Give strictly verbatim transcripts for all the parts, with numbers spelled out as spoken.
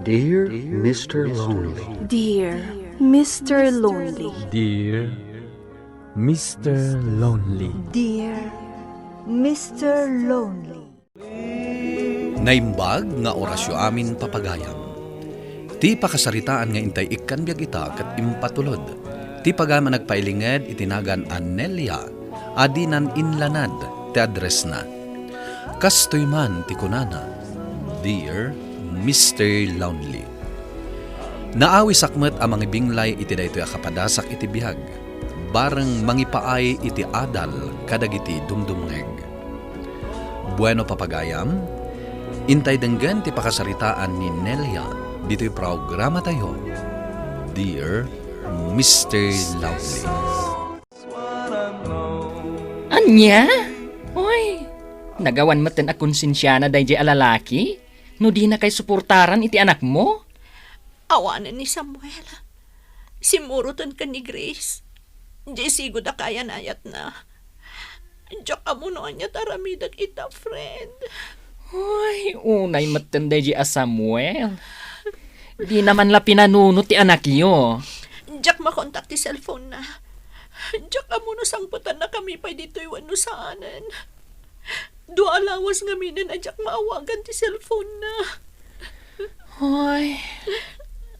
Dear Mister Lonely. Dear Mister Lonely. Dear Mister Lonely. Dear Mister Lonely. Naimbag nga orasyo amin, papagayam. Ti pakasaritaan nga intay ikkan biag ita ket impatulod. Ti pagayam a nagpailinged iti nagan a Nelia a dinan inlanad ti addressna. Kastoy man ti kunana, "Dear Mister Lonely." Naawisak met a mangibinglay iti daytoy a kapadasak iti biag, bareng mangipaay iti adal kadagiti dumdumngeg. Bueno, papagayam, intay denggen ti pakasaritaan ni Nelia ditoy programatayo, Dear Mister Lonely. Ania? Oy, nagawan metten a konsensiana daydiay a lalaki no dina kay suportaran iti anakmo? Awanen ni Samuel. Simmuroten ken ni Grace. Diay sigud a kayan-ayatna. Diak ammo no ania ti aramidek ita, friend. Uy, unay metten daydiay a Samuel. Dina man la pinanunot ti anakyo. Diak makontak ti cellphone-na. Diak ammo no sangpetannakami pay ditoy wenno saanen. Dua a lawas ngaminen a diak maawagan ti cellphone-na. Hoy.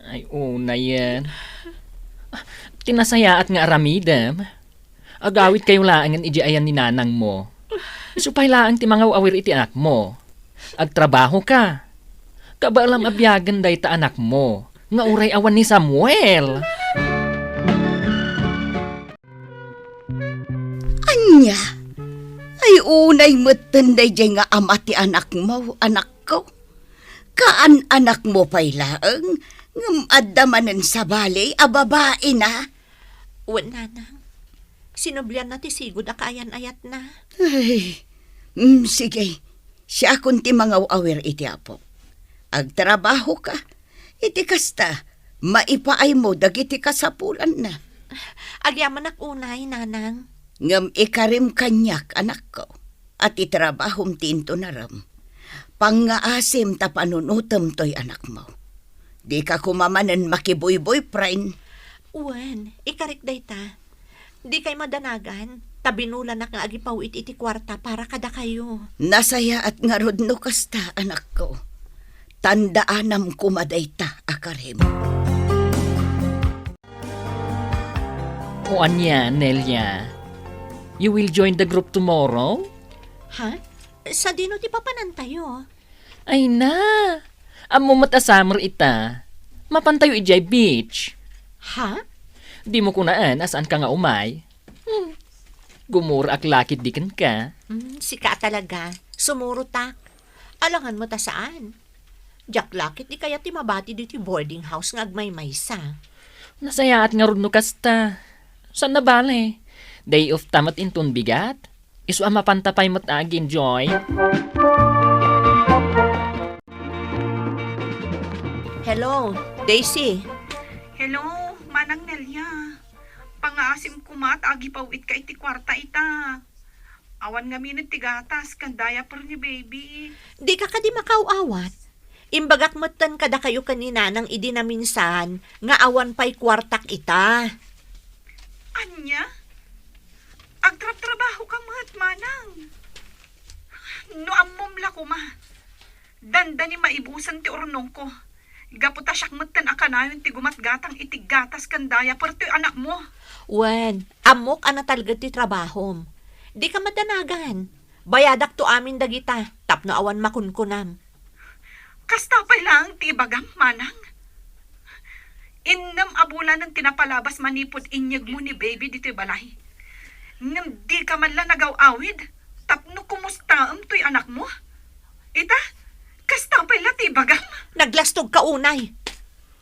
Ay, unayen. Ah, ti nasayaat nga aramidem. Agawidkayo laengen idiay ayan ni nanangmo. Isu pay laeng ti mangaw-awir iti anakmo. Agtrabahoka. Kabaelam a biagen dayta anakmo nga uray awan ni Samuel. Ania? Ay, unay metten daydiay nga ama ti anakmo, anakko. Kaan-anakmo pay laeng, ngem adda manen sabali a babaina. Wen, nanang. Sinublianna ti sigud a kaayan-ayatna. Ay, mm, sige. Siakon ti mangaw-awir iti Apo. Agtrabahoka. Iti kasta, maipaaymo dagiti kasapulanna. Agyamanak unay, nanang. Ngem ikarim kaniak, anakko, a ti trabahom ti intunarem. Pangngaasim ta panunotem toy anakmo. Dika koma manen makibuyboyfriend. Wen, ikarik dayta. Dikay madanagan, ta binulanak nga agipawit iti kuarta para kadakayo. Nasayaat ngarud no kasta, anakko. Tandaanam koma dayta a karim. O ania, Nelia? You will join the group tomorrow? Ha? Sadino ti papanantayo? Ay na! Ammo met a summer ita. Mapantayo idiay beach. Ha? Dimo kunaen a saanka nga umay? Hmm. Gumuraak la ketdi kenka. Hmm, sika talaga. Sumurotak. Alangan met a saan. Diak la ketdi kayat ti mabati ditoy boarding house nga agmaymaysa. Nasayaat ngarud no kasta. Saan a bale? Day off ta met inton bigat. Isu a mapanta pay met a ag-enjoy. Hello, Daisy. Hello, Manang Nelia. Pangngaasim koma ta agipaw-itka iti kuarta ita. Awan ngamin ti gatas ken diaper ni baby. Dika kadi makaaw-awat? Imbagak metten kadakayo ken ni Nanang idi naminsan nga awan pay kuartak ita. Ania? Agtrabtrabahoka met, Manang. No ammom la koma, dandani maibusen ti urnongko. Gapu ta siak metten a kanayon ti gumatgatang iti gatas ken diaper toy anakmo. Wen, ammok a natalged ti trabahom. Dika madanagan. Bayadakto amin dagita tapno awan makunkunam. Kasta pay laeng ti ibagam, Manang. Innem a bulanen ti napalabas manipud inyegmo ni baby ditoy balay. Ngem dika man la nagaw-awid tapno kumustaem toy anakmo? Ita, kasta pay la ti ibagam. Naglastogka unay.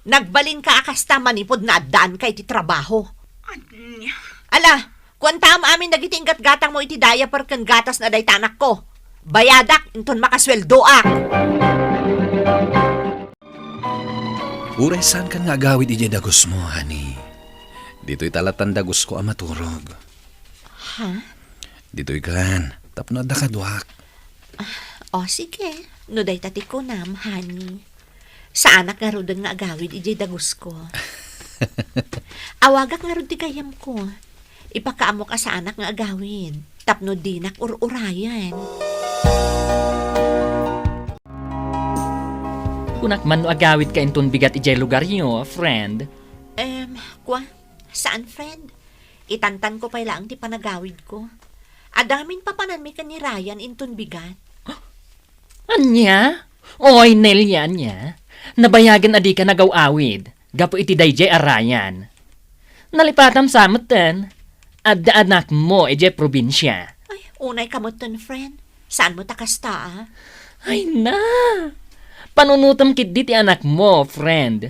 Nagbalinka a kasta manipud naaddaanka iti trabaho. Ania? Ala, kuantam amin dagiti inggatgatangmo iti diaper ken gatas na dayta anakko. Bayadak inton makasueldoak. Uray saankan nga agawid idiay dagusmo, honey. Ditoy ta lattan dagusko a maturog. Ha? Ditoy kan, tapno adda kaduak. Ah, o sige, no dayta ti kunam, honey. Saanak ngaruden nga agawid idiay dagusko. Awagak ngarud ti gayyemko. Ipakaammok a saanak nga agawid tapno dinak ur-urayen. Kunak man no agawidka inton bigat idiay lugaryo, friend. Em, kua? Saan, friend? Itantanko pay laeng ti panagawidko. Adda ngamin papananmi ken ni Ryan inton bigat. Ania? Oy, Nelia, ania? Nabayagen a dika nagaw-awid gapu iti daydiay a Ryan. Nalipatam sa metten. Adda anakmo idiay probinsia. Ay, unay ka metten, friend. Saan met a kasta, a? Ay na! Panunotem ketdi ti anakmo, friend.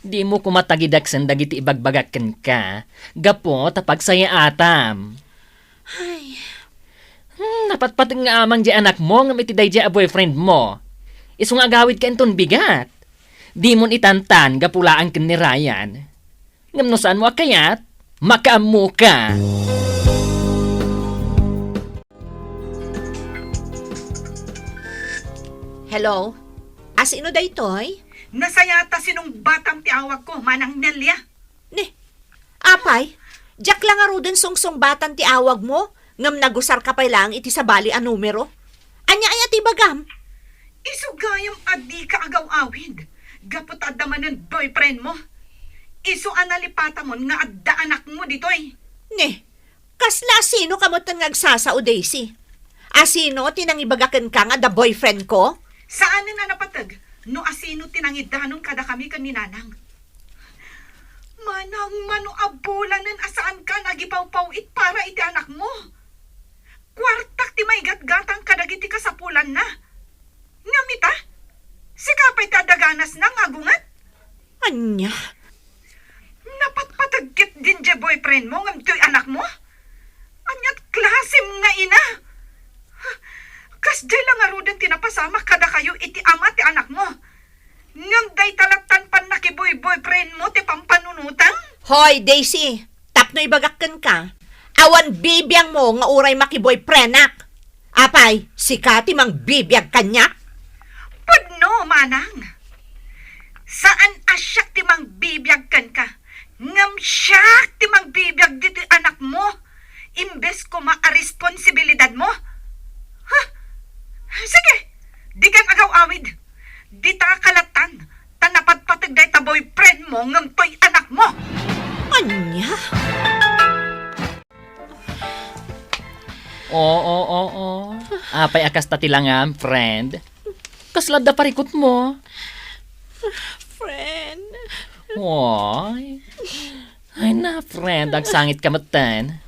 Dimo koma tagidaksen dagiti ibagbagak kenka, gapu ta pagsayaatam. Ay. Hmm, napatpateg nga amang diay anakmo ngem iti daydiay a boyfriendmo. Isu nga agawidka inton bigat. Dimon itantan gapu laeng ken ni Ryan. Ngem no saanmo a kayat, makaammoka. Hello? Asino daytoy? Nasayat a sinungbatam ti awagko, Manang Nelia. Ni, apay, diak la ngaruden sungsungbatan ti awagmo, ngem nagusarka pay laeng iti sabali a numero. Ania aya ti ibagam? Isu gayam a dika agaw-awid, gapu ta adda manen boyfriendmo. Isu a nalipatamon nga adda anakmo ditoy. Ni, kasla asino ka metten nga agsasao, Daisy? Asino ti nangibaga kenka nga adda boyfriendko? Saanen a napateg no asino ti nangidanon kadakami ken ni Nanang. Manang, mano a bulanen a saanka nagipawpaw-it para iti anakmo? Kuartak ti maigatgatang kadagiti kasapulanna. Ngem ita, sika pay ti adda ganasna nga agunget? Ania? Napatpateg ketdin diay boyfriendmo ngem toy anakmo? Aniat klasem nga ina? Kasdiay la ngaruden ti napasamak kadakayo iti ama ti anakmo. Ngem dayta lattan pannakibuyboyfriendmo ti pampanunotam? Hoy, Daisy, tapno ibagak kenka, awan bibiangmo nga uray makiboyfriendak. Apay, sika ti mangbibiag kaniak? Pudno, Manang. Saan a siak ti mangbibiag kenka, ngem siak ti mangbibiag ditoy anakmo, imbes koma a responsibilidadmo. Ha? Sige, dikan agaw-awid. Dita ka lattan, ta napatpateg dayta boyfriendmo ngem toy anakmo. Ania? Oo, oo. Apay a kasta ti langam, friend? Kasla adda parikutmo? Friend. Oy. Ay na, friend, agsangitka metten.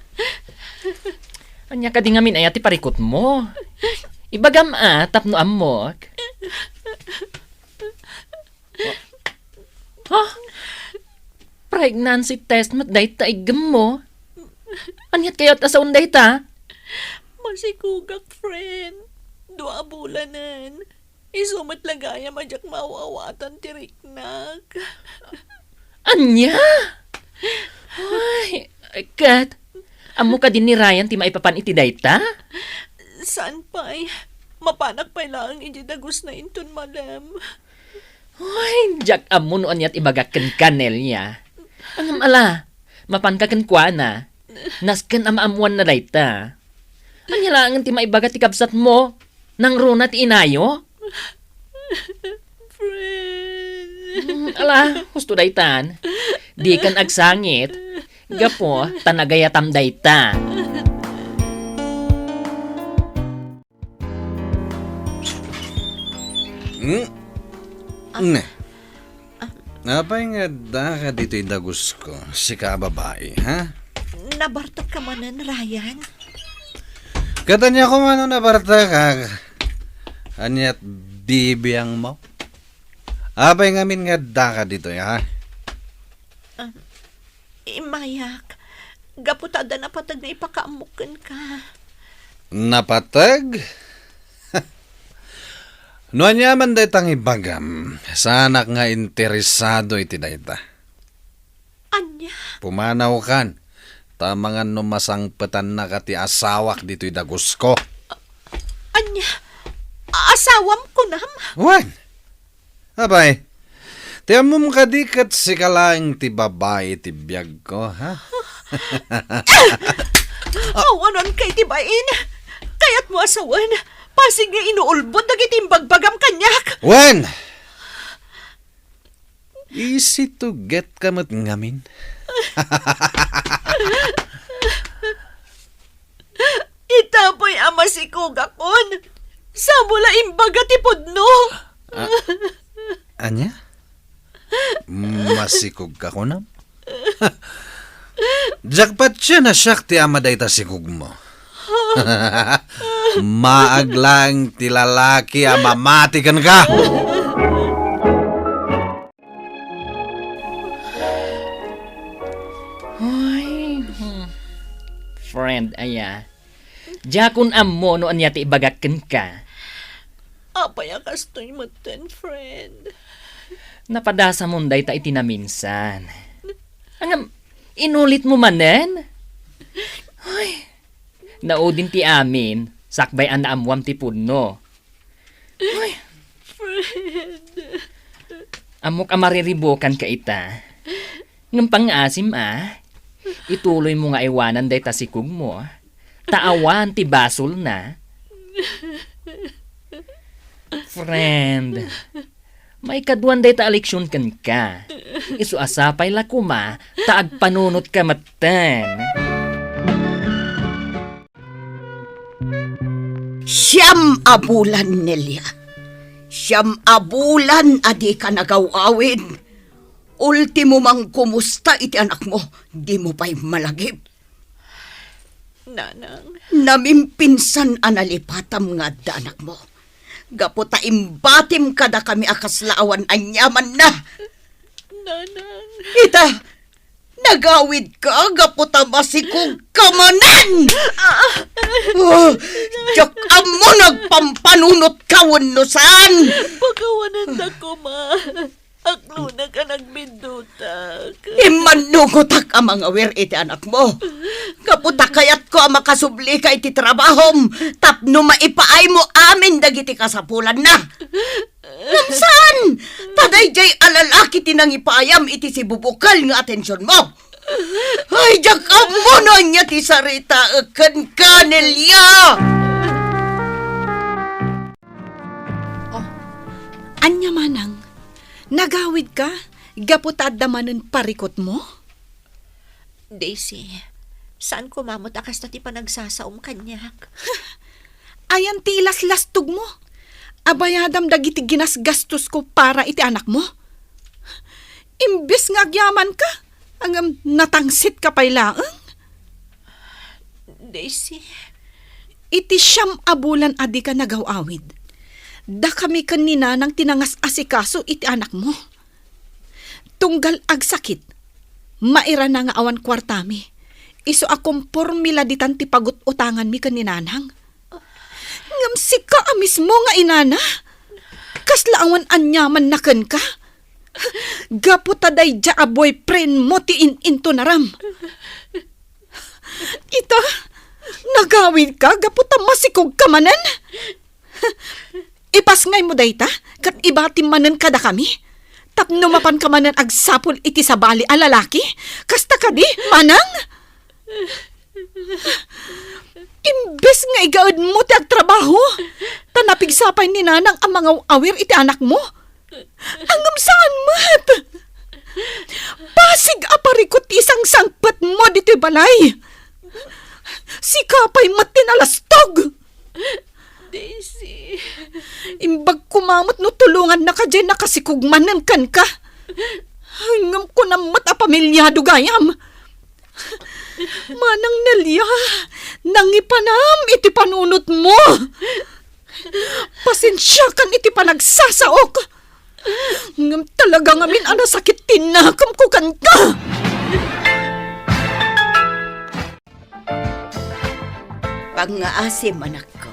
Ania kadi ngamin aya ti parikutmo? Ibagam a, tapno ammok. Ha? Pregnancy test met dayta iggemmo? Aniat kayat a saon dayta? Masikugak, friend. Dua a bulanen. Isu met la gayam a diak maaw-awatan ti riknak. Ania? Ay, ket, ammo kadi ni Ryan ti maipapan iti dayta? Saan pay. Mapanak pay laeng idiay dagusna inton malem. Ay, diak ammo no aniat ibagak kenka, Nelia. Ngem ala, mapanka kenkuana. Nasken a maammoanna dayta. Ania laengen ti maibaga ti kabsatmo? Nangruna ti inayo? Friend. Hmm, ala, husto daytan. Dikan agsangit. Gapu ta nagayatam dayta. Hmm? Ah. Ne. Ah. Apay nga addaka ditoy dagusko, sika a babai, ha? Nabartekka manen, Ryan? Ket ania koma no nabartekak? Aniat bibiangmo? Apay ngamin nga addaka ditoy, ha? Ah, Immayak, gapu ta adda napateg nga ipakaammok kenka. Napateg? No aniaman dayta nga ibagam, saanak nga interesado iti dayta. Ania? Pumanawkan, ta amangan no masangpetannaka ti asawak ditoy dagusko. Ania? Asawam, kunam? Wen. Apay, Ammom kadi ket sika laeng ti babai ti biagko, ha? Awanan kay ti bain. Kayatmo a sawen, pasig nga inuulbod dagiti imbagbagam kaniak. Wen! Isitugetka met ngamin. Ita pay a masikogakon. Sabol a imbaga ti pudno. A-, ania? Masikogka kunam? Diak patien a siak ti ama dayta sikogmo. Maag laeng ti lalaki a mamati kenka. Ay, hmm. Friend, aya. Diakon ammo no ania ti ibagak kenka. Apay a kastoy metten, friend? Napadasamon dayta iti naminsan. Ngem, inulitmo manen? Ay, naudin ti amin, sakbay a naammoam ti pudno. Ay. Friend. Ammok a mariribukanka ita. Ngem pangngaasim a, ituloymo nga aywanan dayta sikogmo, ta awan ti basolna. Friend, maikaduan dayta a leksion kenka. Isu a sapay la koma ta agpanunotka metten. Siam a bulan, Nelia. Siam a bulan a dika nagaw-awid. Ultimo mangkumusta iti anakmo, dimo pay malagip. Nanang. Namimpinsan a nalipatam nga adda anakmo. Gapu ta imbatim kadakami a kasla awan aniamanna. Nanang. Ita, nagawidka gapu ta masikogka manen! Ah! Oh, diak ammo no agpampanunotka wenno saan! Pakawanendak koma. Aklonka a nagbiddutak. Immannugotak a mangawir iti anakmo. Gapu ta kayatko a makasublika iti trabahom tapno maipaaymo amin dagiti kasapulanna. Ngem saan! Ta daydiay a lalaki ti nangipaayam iti sibubukel nga atensionmo. Ay, diak ammo no ania ti saritaek kenka, Nelia! Oh, ania manang? Nagawidka gapu ta adda manen parikutmo? Daisy, saan koma met a kasta ti panagsasaom kaniak. Ayan ti ilaslastogmo? Abayadam dagiti ginasgastosko para iti anakmo? Imbes nga agyamanka, ngem natangsitka pay laeng? Daisy. Iti siam a bulan a dika nagaw-awid, dakami ken ni Nanang ti nangas-asikaso iti anakmo. Tunggal agsakit, mairana nga awan kuartami. Isu a kompormi la ditan ti pagut-utanganmi ken ni Nanang. Ngem sika a mismo nga inana, kasla awan aniamanna kenka. Gapu ta daydiay a boyfriendmo ti in-intunaram. Ita, nagawidka gapu ta masikogka manen? Ipasngaymo dayta, ket ibatim manen kadakami, tapno mapanka manen agsapul iti sabali a lalaki? Kasta kadi, manang? Imbes nga igaedmo ti agtrabaho, ta napigsa pay ni Nanang a mangaw-awir iti anakmo. Ngem saan met! Pasig a parikut ti isangsangpetmo ditoy balay. Sika pay met ti nalastog. Daisy. Imbag koma met no tulongannaka diay nakasikog manen kenka. Ngem kunam met a pamilyado gayam. Manang Nelia, nangipanam iti panunotmo. Pasensiakan iti panagsasaok. Ngem talaga ngamin a nasakit ti nakemko kenka. Pangngaasim, anakko.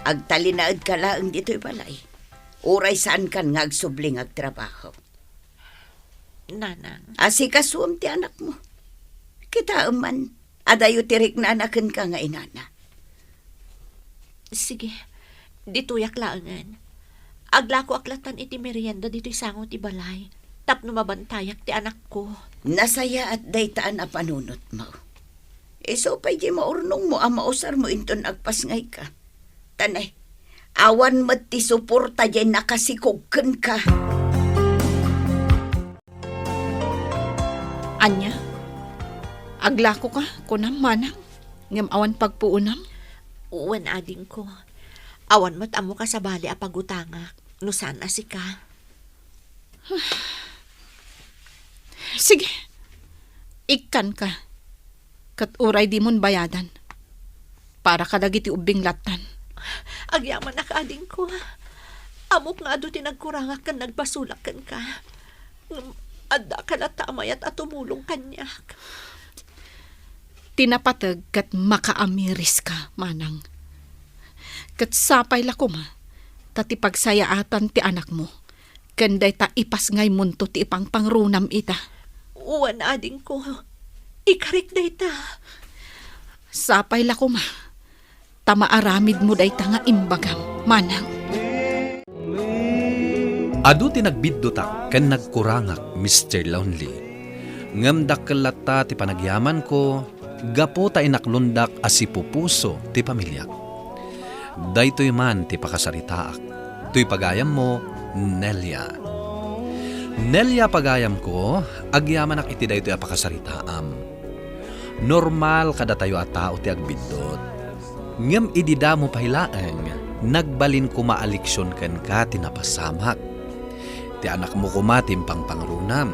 Agtalinaedka laeng ditoy balay. Uray saankan nga agsubli nga agtrabaho. Nanang. Asikasuem ti anakmo. Kitaem man, adayo ti riknana kenka nga inana. Sige, ditoyak laengen. Aglakoak lattan iti merienda ditoy sango ti balay. tapno mabantayak ti anakko. Nasayaat dayta a napanunotmo. Isu pay ti maurnongmo a mausarmo inton agpasngayka. Tanay, awan met ti suporta diay nakasikog kenka. Ania? Aglakoka, kunam, manang, ngem awan pagpuonam? Wen, adingko. Awan met ammo kasabali a pagutangak, no saan a sika. Sige, ikkanka, ket uray dimon bayadan. Para kadagiti ubbing lattan. Agyamanak, adingko. Ammok nga adu ti nagkurangak ken nagbasolak kenka. Ngem addaka latta a mayat a tumulong kaniak. Ti napateg ket makaamiriska, manang. Ket sapay la koma ta ti pagsayaatan ti anakmo ken dayta ipasngaymonto ti ipangpangrunam ita. Wen, adingko. Ikarik dayta. Sapay la koma ta maaramidmo dayta nga imbagam, manang. Adu ti nagbiddutak ken nagkurangak, Mister Lonely. Ngem dakkel latta ti panagyamanko gapu ta inaklondak a sipupuso ti pamiliak. Daytoy man ti pakasaritaak. Toy pagayammo, Nelia. Nelia, pagayamko, agyamanak iti daytoy a pakasaritaam. Normal kadatayo a tao ti agbiddut. Ngem idi damo pay laeng, nagbalin koma a leksion kenka ti napasamak. Ti anakmo koma ti impangpangrunam.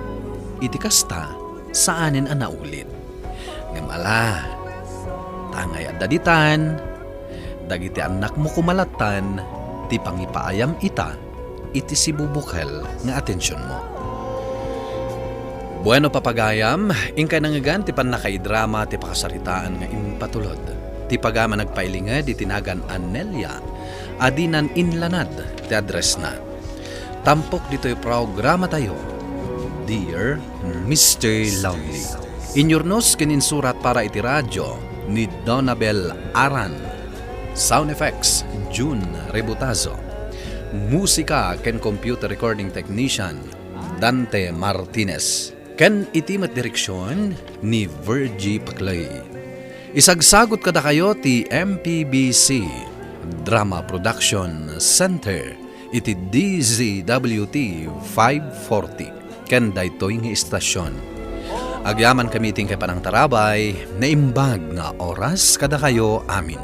Iti kasta, saanen a naulit. Ngem ala, tangay adda ditan, dagiti annakmo koma lattan ti pangipaayam ita iti sibubukel nga atensionmo. Bueno, papagayam, inkay nangngegan ti pannakaidrama ti pakasaritaan nga impatulod. Ti pagayam a nagpailinged iti nagan a Nelia a dinan inlanad ti addressna. Tampok ditoy programatayo, Dear Mister Lonely. Inyurnos ken insurat para iti radio ni Donabel Aran. Sound effects, June Rebutazo. Musika ken computer recording technician, Dante Martinez. Ken iti met direksion ni Virgie Paclay. Isagsagot kadakayo ti M P B C Drama Production Center iti D Z W T five forty ken daytoy nga istasion. Agyamankami iti inkay panangtarabay, naimbag nga oras kadakayo amin.